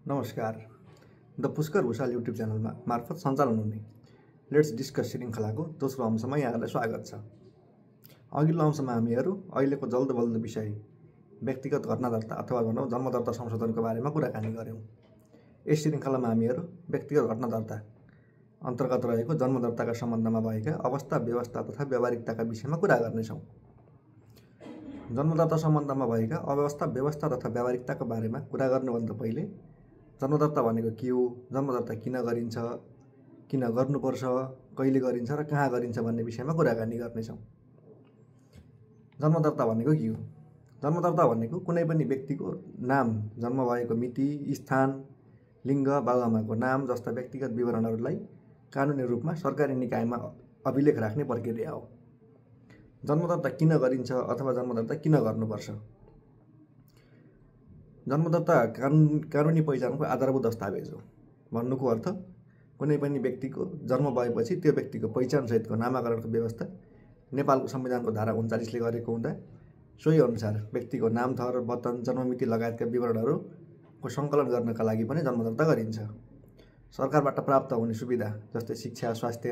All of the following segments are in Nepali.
नमस्कार। द पुष्कर भुषाल युट्युब च्यानलमा मार्फत सञ्चालन हुने लेट्स डिस्कस श्रृङ्खलाको दोस्रो अंशमा यहाँलाई स्वागत छ। अघिल्लो अंशमा हामीहरू अहिलेको जल्दो बल्दो विषय व्यक्तिगत घटना दर्ता अथवा भनौँ जन्म दर्ता संशोधनको बारेमा कुराकानी गऱ्यौँ। यस श्रृङ्खलामा हामीहरू व्यक्तिगत घटना दर्ता अन्तर्गत रहेको जन्म दर्ताका सम्बन्धमा भएका अवस्था, व्यवस्था तथा व्यावहारिकताका विषयमा कुरा गर्नेछौँ। जन्मदर्ता सम्बन्धमा भएका अवस्था, व्यवस्था तथा व्यावहारिकताको बारेमा कुरा गर्नुभन्दा पहिले जन्मदर्ता भनेको के हो, जन्मदर्ता किन गरिन्छ, किन गर्नुपर्छ, कहिले गरिन्छ र कहाँ गरिन्छ भन्ने विषयमा कुराकानी गर्नेछौँ। जन्मदर्ता भनेको के हो? जन्मदर्ता भनेको कुनै पनि व्यक्तिको नाम, जन्म भएको मिति, स्थान, लिङ्ग, बाबुआमाको नाम जस्ता व्यक्तिगत विवरणहरूलाई कानुनी रूपमा सरकारी निकायमा अभिलेख राख्ने प्रक्रिया हो। जन्मदर्ता किन गरिन्छ अथवा जन्मदर्ता किन गर्नुपर्छ? जन्मदर्ता कानुनी पहिचानको आधारभूत दस्तावेज हो। भन्नुको अर्थ कुनै पनि व्यक्तिको जन्म भएपछि त्यो व्यक्तिको पहिचानसहितको नामाकरणको व्यवस्था नेपालको संविधानको धारा 39ले गरेको हुँदा सोही अनुसार व्यक्तिको नाम, थर, वतन, जन्ममिति लगायतका विवरणहरूको सङ्कलन गर्नका लागि पनि जन्मदर्ता गरिन्छ। सरकारबाट प्राप्त हुने सुविधा जस्तै शिक्षा, स्वास्थ्य,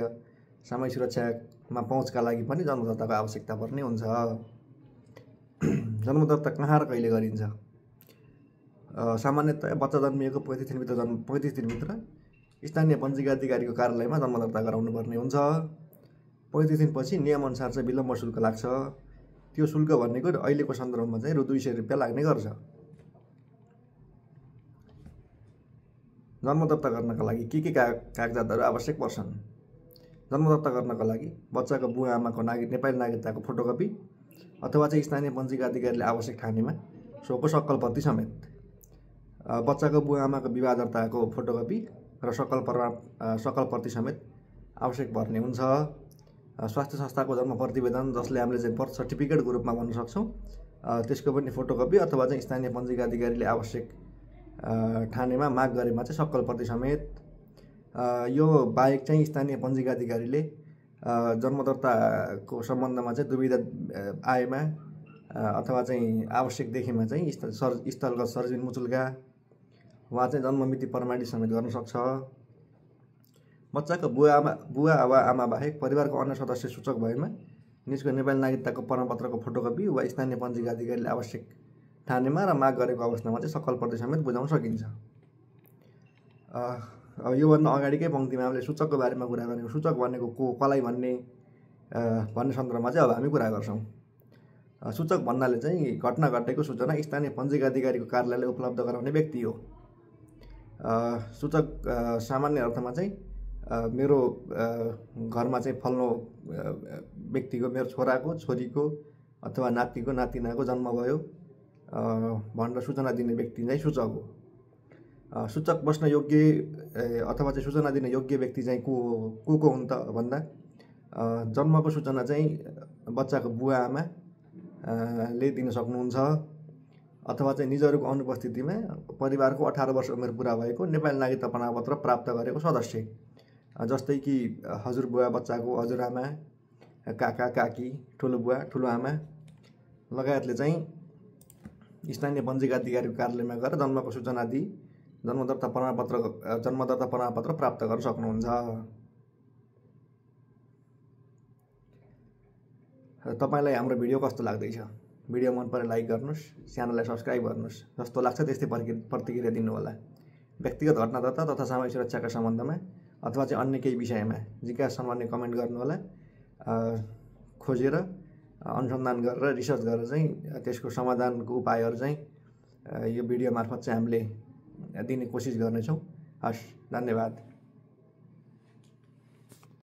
सामाजिक सुरक्षामा पहुँचका लागि पनि जन्मदर्ताको आवश्यकता पर्ने हुन्छ। जन्मदर्ता कहाँ र कहिले गरिन्छ? सामान्यतया बच्चा जन्मिएको 35 दिनभित्र स्थानीय पञ्जीका अधिकारीको कार्यालयमा जन्मदर्ता गराउनु पर्ने हुन्छ। 35 दिनपछि नियमअनुसार चाहिँ विलम्ब शुल्क लाग्छ। त्यो शुल्क भनेको अहिलेको सन्दर्भमा चाहिँ रु 200 रुपियाँ लाग्ने गर्छ। जन्मदर्ता गर्नका लागि के कागजातहरू आवश्यक पर्छन्? जन्मदर्ता गर्नका लागि बच्चाको बुवा आमाको नेपाली नागरिकताको फोटोकपी अथवा चाहिँ स्थानीय पञ्जीका अधिकारीले आवश्यक ठानेमा सोको सक्कल प्रति समेत, बच्चाको बुवा आमाको विवाह दर्ताको फोटोकपी र सक्कल प्रति समेत आवश्यक पर्ने हुन्छ। स्वास्थ्य संस्थाको जन्म प्रतिवेदन, जसले हामीले चाहिँ बर्थ सर्टिफिकेटको रूपमा भन्न सक्छौँ, त्यसको पनि फोटोकपी अथवा चाहिँ स्थानीय पञ्जीका अधिकारीले आवश्यक ठानेमा माग गरेमा चाहिँ सक्कल प्रति समेत। यो बाहेक चाहिँ स्थानीय पञ्जीका अधिकारीले जन्मदर्ताको सम्बन्धमा चाहिँ दुविधा आएमा अथवा चाहिँ आवश्यक देखेमा चाहिँ स्थलगत सर्जिन मुचुल्का वा चाहिँ जन्ममिति प्रमाणित समेत गर्न सक्छ। बच्चाको बुवा वा आमा बाहेक परिवारको अन्य सदस्य सूचक भएमा निजको नेपाली नागरिकताको प्रमाणपत्रको फोटोकपी वा स्थानीय पञ्जीका अधिकारीले आवश्यक ठानेमा र माग गरेको अवस्थामा चाहिँ सक्कल प्रति समेत बुझाउन सकिन्छ। योभन्दा अगाडिकै पङ्क्तिमा हामीले सूचकको बारेमा कुरा गरेको। सूचक भनेको कसलाई भन्ने सन्दर्भमा चाहिँ अब हामी कुरा गर्छौँ। सूचक भन्नाले चाहिँ घटना घटेको सूचना स्थानीय पञ्जीका अधिकारीको कार्यालयले उपलब्ध गराउने व्यक्ति हो। सूचक सामान्य अर्थमा चाहिँ मेरो घरमा चाहिँ फल्नो व्यक्तिको, मेरो छोराको, छोरीको अथवा नातिको, नातिनाको जन्म भयो भनेर सूचना दिने व्यक्ति चाहिँ सूचक हो। सूचक बस्न योग्य अथवा चाहिँ सूचना दिने योग्य व्यक्ति चाहिँ को हुन् त भन्दा जन्मको सूचना चाहिँ बच्चाको बुवा आमा ले दिन सक्नुहुन्छ अथवा चाहिँ निजहरूको अनुपस्थितिमा परिवारको 18 वर्ष उमेर पुरा भएको नेपाली नागरिकता प्रमाणपत्र प्राप्त गरेको सदस्य, जस्तै कि हजुरबुवा बच्चाको हजुरआमा, काका काकी, ठुलो बुवा ठुलो आमा लगायतले चाहिँ स्थानीय पञ्जीका अधिकारीको कार्यालयमा गएर जन्मको सूचना दिई जन्मदर्ता प्रमाणपत्र प्राप्त गर्न सक्नुहुन्छ। तपाईलाई हाम्रो भिडियो कस्तो लाग्दैछ? भिडियो मन परे लाइक गर्नुहोस्, च्यानललाई सब्स्क्राइब गर्नुहोस्, जस्तो लाग्छ त्यस्तै प्रतिक्रिया दिनुहोला। व्यक्तिगत घटना दर्ता तथा सामाजिक सुरक्षाका सम्बन्धमा अथवा चाहिँ अन्य केही विषयमा जिज्ञासा सम्बन्धी कमेन्ट गर्नुहोला। खोजेर अनुसन्धान गरेर रिसर्च गरेर चाहिँ त्यसको समाधानको उपायहरू चाहिँ यो भिडियो मार्फत चाहिँ हामीले दिने कोसिस गर्नेछौँ। हस्, धन्यवाद।